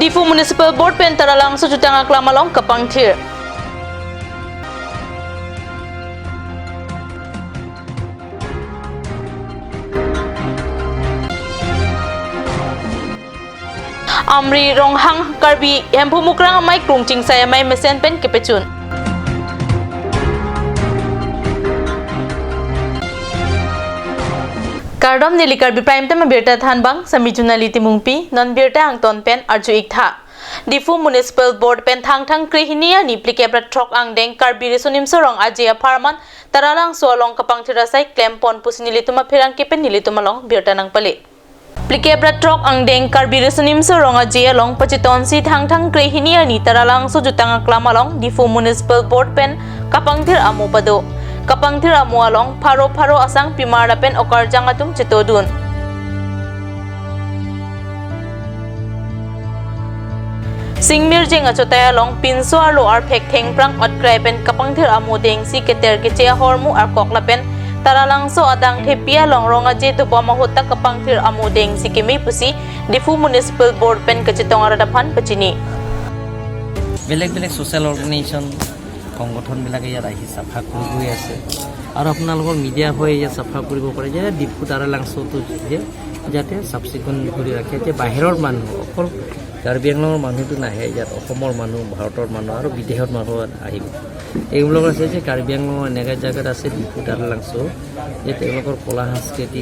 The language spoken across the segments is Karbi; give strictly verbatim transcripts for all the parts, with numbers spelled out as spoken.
Diphu Municipal Board pen Taralangso jutang aklam along kapangthir. Amri Ronghang Karbi Hemphu Mukrang Amei Krung Chingsai Amei mesen pen kepechun. Kardom, neli Karbi Prime Time abirta thanbang, sami Junali Timungpi, non birta angton pen arju-ik tha. Diphu Municipal Board pen Thangthang krehini arni phlikep ra throk angdeng Karbi Riso Nimso Rong Aje apharman Taralangso along kapangthir asai klempon pusi nelitum apherangke pen nelitum along birta nangpale. Phlikep ra throk angdeng Karbi Riso Nimso Rong Aje along pachitonsi Thangthang krehini arni Taralangso jutang aklam along Diphu Municipal Board pen kapangthir amo pado. Kapangthir amo along pharo pharo asangpimar lapen okarjang atum chetodun. Singmirjeng achotai along pinso arlo arphek thengphrang otkrai pen kapangthir amo dengsi keter keche ahormu arkok lapen Taralangso adang thepi along Rong Aje dobom ahut ta kapangthir amo dengsi keme pusi Diphu Municipal Board pen kachetong arat aphan pachini. বেলেগ বেলেগ social organisation, সংগঠনবিলাকে ইয়াত আহি চাফা কৰি গৈ আছে। আৰু আপোনালোকৰ মিডিয়া হৈ ইয়াত চাফা কৰিব পাৰে যে ডিফু তাৰালাংচোটো যে যাতে চাফ চিকুণ কৰি ৰাখে, যে বাহিৰৰ মানুহ, অকল কাৰ্বি আংলঙৰ মানুহটো নাহে, ইয়াত অসমৰ মানুহ, ভাৰতৰ মানুহ আৰু বিদেশৰ মানুহ আহিব। এইবিলাক আছে যে কাৰ্বি আংলঙৰ এনেকুৱা জেগাত আছে ডিফু তাৰালাংচো, যে তেওঁলোকৰ কলা সংস্কৃতি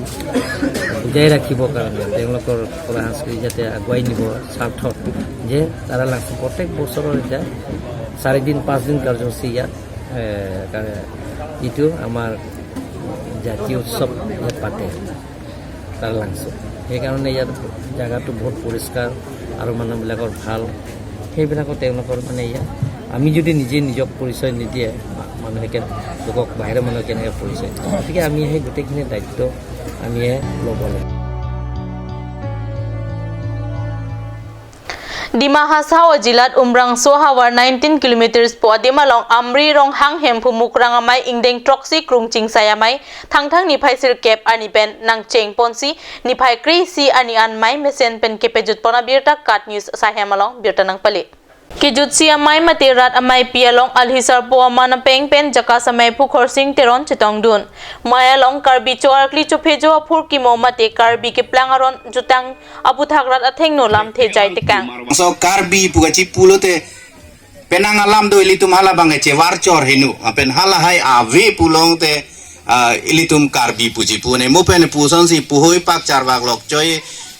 বজাই ৰাখিবৰ কাৰণে, তেওঁলোকৰ কলা সংস্কৃতি যাতে আগুৱাই নিব স্বাৰ্থত, যে তাৰালাংচো প্ৰত্যেক বছৰৰ এতিয়া চাৰিদিন পাঁচদিন কাৰ্যসূচী ইয়াত, এ, কা-, এইটো আমাৰ জাতীয় উৎসৱ ইয়াত পাতে। তাৰালাংচো। সেইকাৰণে ইয়াত জেগাটো বহুত পৰিষ্কাৰ আৰু মানুহবিলাকৰ ভাল। সেইবিলাকো তেওঁলোকৰ মানে ইয়াত আমি যদি নিজে নিজক পৰিচয় নিদিয়ে, মা-, মানুহে কে-, লোকক, বাহিৰৰ মানুহে কেনেকৈ পৰিচয় দিয়ে? গতিকে আমি সেই গোটেইখিনি দায়িত্ব আমিয়ে ল'ব লাগে। Dima Hasao jilat Umrangso havar nineteen kilometers po adim along Amri Ronghang Hemphu Mukrang Amei ingdeng throksi Krung Chingsai Amei Thangthang niphai sirkep arni pen nangchengponsi niphai kre-isi arni an mei mesen pen kepejutpon abirta KAT News asahem along birta nangpale. Kejutsi amei mate rat ameipi along alhi sarpo aman apeng pen JACAS ameiphu Khorsing Teron chetongdun. Mei along Karbi cho-arkli chophejo aphurkimo mate Karbi keplang aron jutang aputhak rat athengno lamthe jai tekang. So Karbi pu kachipulote penang alam do ilitum hala abang chevar chor hinu. Apen halahai ave pulote, ah, ilitum Karbi pu chipu ne. Mo pen pusonsi puhoi pak charvak lok choi,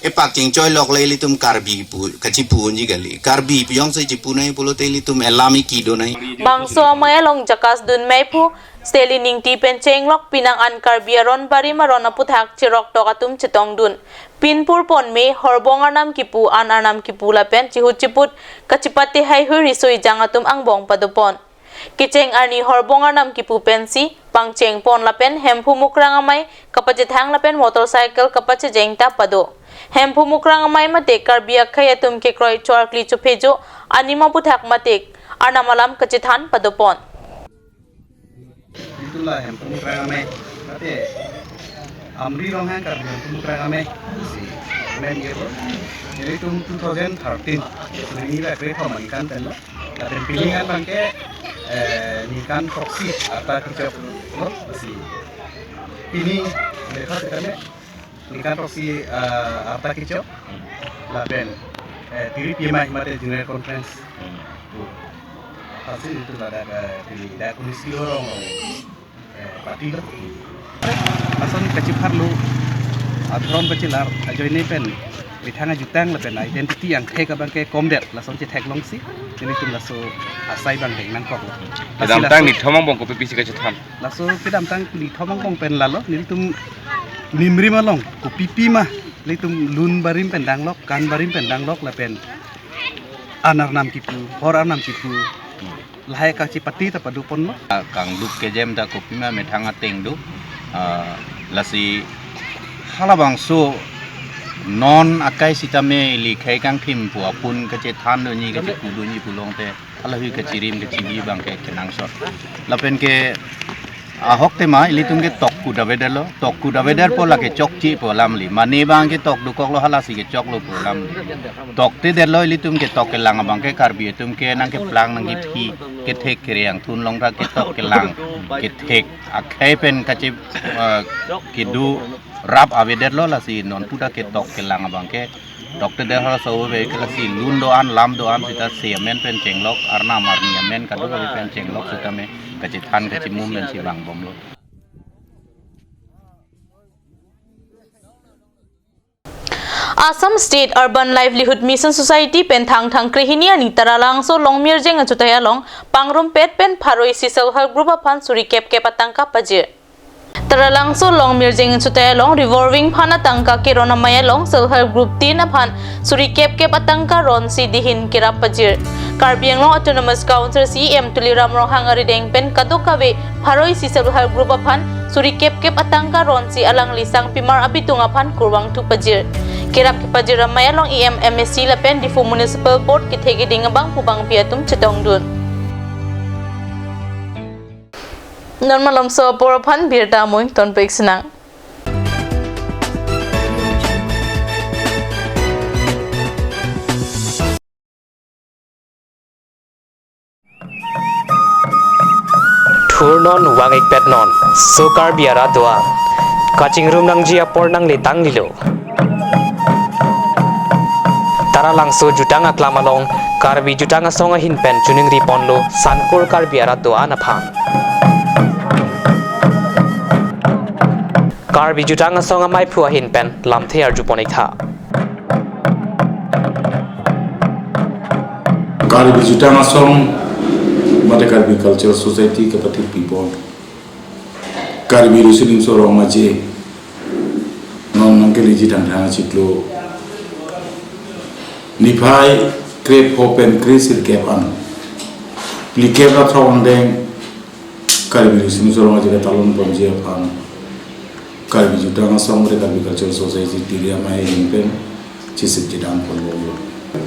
epak chingchoi lok le ilitum Karbi pu kachipu unji kali. Karbi pu jongsi chipu nai pulote ilitum elam iki do nai. Bangso amei along JACAS dun meiphu Stanley Ingti pen chenglok penang an Karbi aron barim aron aputhak chiroktok atum chetongdun. Pinpur ponme, horbong arnam kipu, an arnam kipu lapen chihut chiput kachipate haihui riso ejang atum angbong padopon. Kecheng arni horbong arnam kipu pensi pangchengpon lapen Hemphu Mukrang Amei kapachethang lapen motorcycle kapachejeng ta pado. Hemphu Mukrang Amei mate Karbi akhei atum kekroi cho-arkli chophejo anim aputhak mate arnam alam kachethan padopon. Itulah Hemphu Mukrang Amei. Mate Amri Ronghang Karbi Hemphu Mukrang Amei. Si, amen ye bo. Nelitum two thousand thirteen. Neli la kre thom aningkan tenlo. Lapen pini kan bangke, eh, ningkan throksi arta kechoklo. Si, pini lekha sekane ningkan throksi, eh, arta kechok. Lapen, eh, tiri P M I mate General Conference. Hmm. Hasil itu ada ke, di, dak Komisi Lorong, eh, party lo. Lason kachipharlo, adhorom kachilar, ajoine pen methang ajutang lapen identity angthek abangke komdet, lason chetheklongsi nelitum laso asai abang deng nangkoklo. Kedamtang nithom angbong kopi pisi kachethan? Laso kedamtang nithom angbong pen lalo, nelitum nimrim along kopipi ma, nelitum lun barim pen danglok, kan barim pen danglok lapen an arnam kipu, hor arnam kipu, lahai kachipate ta padoponlo. Kangduk kejem ta kopima methang ateng do. Ah, lasi halabangso non akai sitame ili khei kangthim pu apun kachethan donyi kachipu donyi pulote halahui kachirim kachibi abangke kenangsot. Lapen ke Ahok tema ilitum ke tok kut avedetlo, tok kut avedetpo lake chokchepo alamli. Mane abang ke tok dokoklo, halasi ke choklopo alamli. Tokte detlo, ilitum ke tok kelang abang ke Karbi atum ke nangkeplang nangkephi kethek kere angthun along ta ketok kelang kethek akhei pen kache, eh, kedo rap avedetlo, lasi non puta ketok kelang abang ke tokte det, halaso ave ke lasi lun do-an lam do-an sita se amen pen chenglok, arnam arni amen kadokave pen chenglok sitame kachethan kachemum pensi vangbomlo. Assam State Urban Livelihood Mission Society pen Thangthang krehini arni Taralangso Longmirjeng achutai along pangrumpet pen pharo isi Self Help Group aphan suri kep kep atangka pajir. Taralangso Longmirjeng achutai along revolving fund atangka keron amei along Self Help Group tin aphan suri kep kep atangka ronsi dihin kerap pajir. Karbi Anglong Autonomous Council C E M Tuliram Ronghang arideng pen kadokave pharo isi Self Help Group aphan suri kep kep atangka ronsi alangli sangpimar abitung aphan kurvangthu pajir. Kerap kepajir amei along E M, M A C lapen Diphu Municipal Board kethe keding abang pu bangpi atum chetongdun. Non malomso apor aphan birta amoi tonpik sinang. Thurnon vang-ikpetnon, so Karbi arat do-an. Kachingrum nangji apor nangle tanglilo. Taralangso jutang aklam along Karbi Jutang Asong ahin pen choningri ponlo Sankur Karbi arat do-an aphan. Karbi Jutang Asong amaiphu ahin pen lamthe arjupon-iktha. Karbi Jutang Asong mate Karbi Cultural Society kapathik pipon Karbi Riso Nimso Rong Aje non nangkeleji Thangthang achiklo niphai krepho pen kresirkep an phlikep ra throk angdeng Karbi Riso Nimso Rong Aje katalon ponji aphan Karbi Jutang Asong mate Karbi Cultural Society Tiri amei ahin pen chisip chedam ponlo.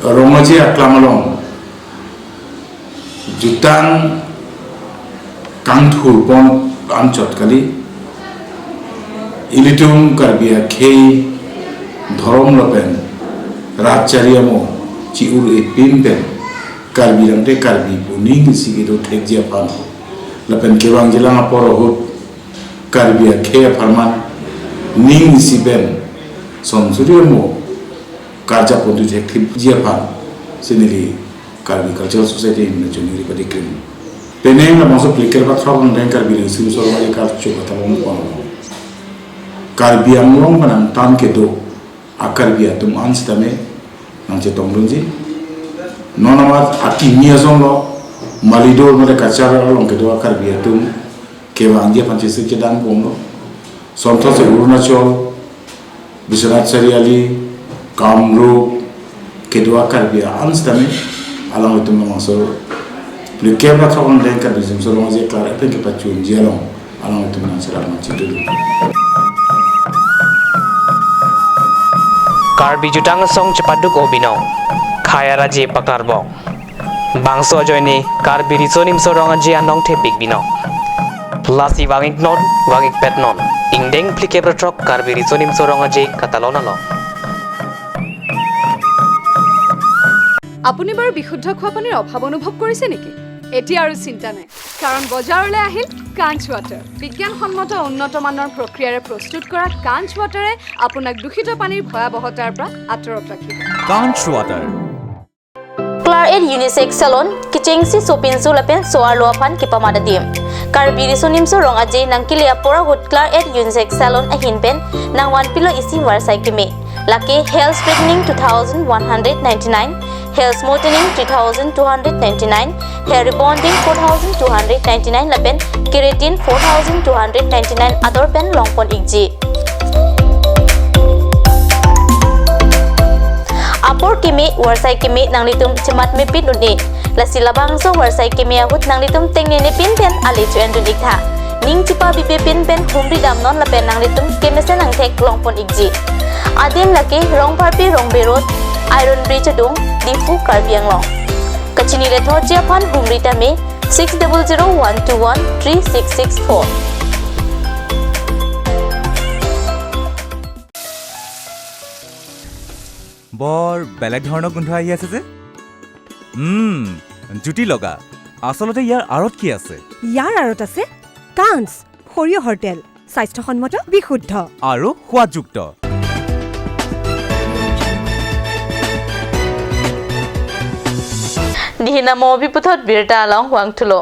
Rong Aje aklam along jutang kangthur pon anchot kali, ilitum Karbi akhei dhorom lapen rat chari amo chi-ur-epin pen Karbi rangte Karbi pu ning isi kedo thekji aphan lapen kevangjilang apor ahut Karbi akhei apharman ning isi pen son suri amo karjap pontu thekthipji aphan si neli Karbi Cultural Society ahin pen choningri padikrim. Penang labangso phlikep ra throk angdeng Karbi Riso Nimso Rong Aje karcho katalon pon. Karbi Anglong pen nangtan kedo a Karbi atum an sitame nangchetongdunji. Non amat akimi asong lo, Malidur mate Cachar along kedo a Karbi atum kevangji aphan chisip chedam ponlo. Sonthotsi Arunachal, Biswanath Chariali, Kamrup, kedo a Karbi an sitame alanglitum labangso phlikep ra throk angdeng Karbi Riso Nimso Rong Aje klar-et pen kepachunji along alanglitum nangcherap nangchidun. Karbi Jutang Asong chepaduk-o binong, khei araje pakarbong. Bangso ajoine Karbi Riso Nimso Rong Aje anong thepik binong. Lasi vang-iknon, vang-ikpetnon, ingdeng phlikep ra throk Karbi Riso Nimso Rong Aje katalon along. আপুনি বাৰু বিশুদ্ধ খোৱা পানীৰ অভাৱ অনুভৱ কৰিছে নেকি? এতিয়া আৰু চিন্তা নাই, কাৰণ বজাৰলৈ আহিল কাঞ্চ ৱাটাৰ। বিজ্ঞানসন্মত উন্নত মানৰ প্ৰক্ৰিয়াৰে প্ৰস্তুত কৰা কাঞ্চ ৱাটাৰে আপোনাক দূষিত পানীৰ ভয়াৱহতাৰ পৰা আঁতৰত ৰাখিব। Kanch water. Claret Unisex Salon, kechengsi sopinso lapen so-arlo aphan kepamat adim. Karbi Riso Nimso Rong Aje nangkele apor ahut Claret Unisex Salon ahin pen nangvanpilo isi varsai keme. Lake hair straightening two thousand one hundred ninety-nine, hair smoothening three thousand two hundred ninety-nine, hair rebonding four thousand two hundred ninety-nine lapen keratin four thousand two hundred ninety-nine ador pen longpon-ikji. Apor keme, varsai keme nanglitum chematmepin un-e. Lasi labangso varsai keme ahut nanglitum tengnenepin pen ale cho-endun-iktha. Ning chepabibepin pen humri damnon lapen nanglitum kemesen angthek longpon-ikji. Adim lake Rongpharpi Rongbe Road, Iron Bridge adung, Diphu, Karbi Anglong. Kachinilethotji aphan humri tame six double zero one two one three six six four. বৰ বেলেগ ধৰণৰ গোন্ধ আহি আছে যে। উম, জুতি লগা। আচলতে ইয়াৰ আঁৰত কি আছে? ইয়াৰ আঁৰত আছে কাঞ্চ, সৰিয়হৰ তেল, স্বাস্থ্যসন্মত, বিশুদ্ধ। আৰু সোৱাদযুক্ত। Dihina mo biputhot birta along vangthulo.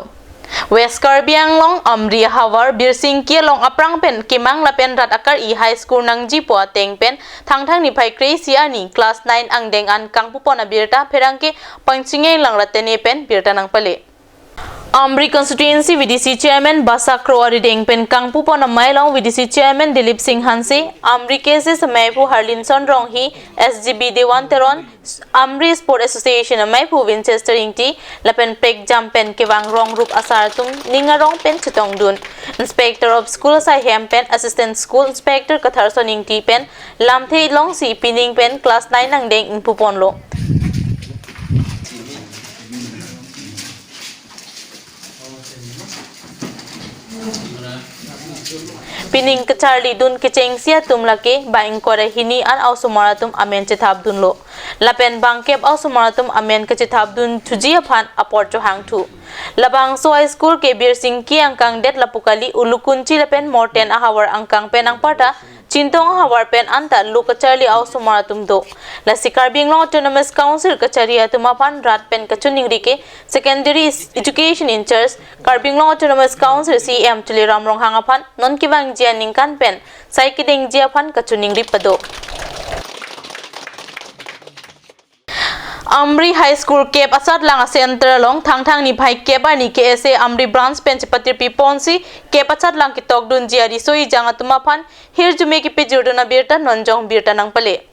West Karbi Anglong Amri ahavar Birsingki along aphrang pen kemang lapen rat akar-i high school nangjipo ateng pen Thangthang niphai kre-isi arni class nine angdeng an kangpupon abirta pherangke Pangchingei Langra Tene pen birta nangpale. Amri constituency V D C chairman Basa Kro arideng pen kangpupon amei along V D C chairman Dilip Singh Hanse, Amri K S S ameiphu Harlinson Ronghi, S G B Dewan Teron, Amri Sport Association ameiphu Winchester Ingti, lapen prekjam pen kevang rong rup asar atum ning arong pen chetongdun. Inspector of School asaihem pen Assistant School Inspector Katharson Ingti pen lamthe longsi pining pen class nine angdeng ingpuponlo. Pining kacharlidun kechengsi atum lake bang ingkoi ra hini an aosomar atum amen chethapdunlo. Lapen bangkep aosomar atum amen kachethapdun thuji aphan apor chohangthu. Labangso high school ke Birsingki angkangdet lapu kali, Ulukunchi lapen Morten ahavar angkang pen anparta Chintong ahavar pen anta lo kacharli aosomar atum do. Lasi Karbi Anglong Autonomous Council kachari atum aphan rat pen kachiningri ke Secondary Education in-charge Karbi Anglong Autonomous Council C E M Tuliram Ronghang aphan non kevangji aningkan pen sai kedengji aphan kachiningri pado. Amri High School kep asatlang center along Thangthang niphai kep arni K S A Amri branch pen chepatirpi ponsi kep asatlang ketokdunji ariso ejang atum aphan hirjume kepajirdun abirta non jong birta nangpale.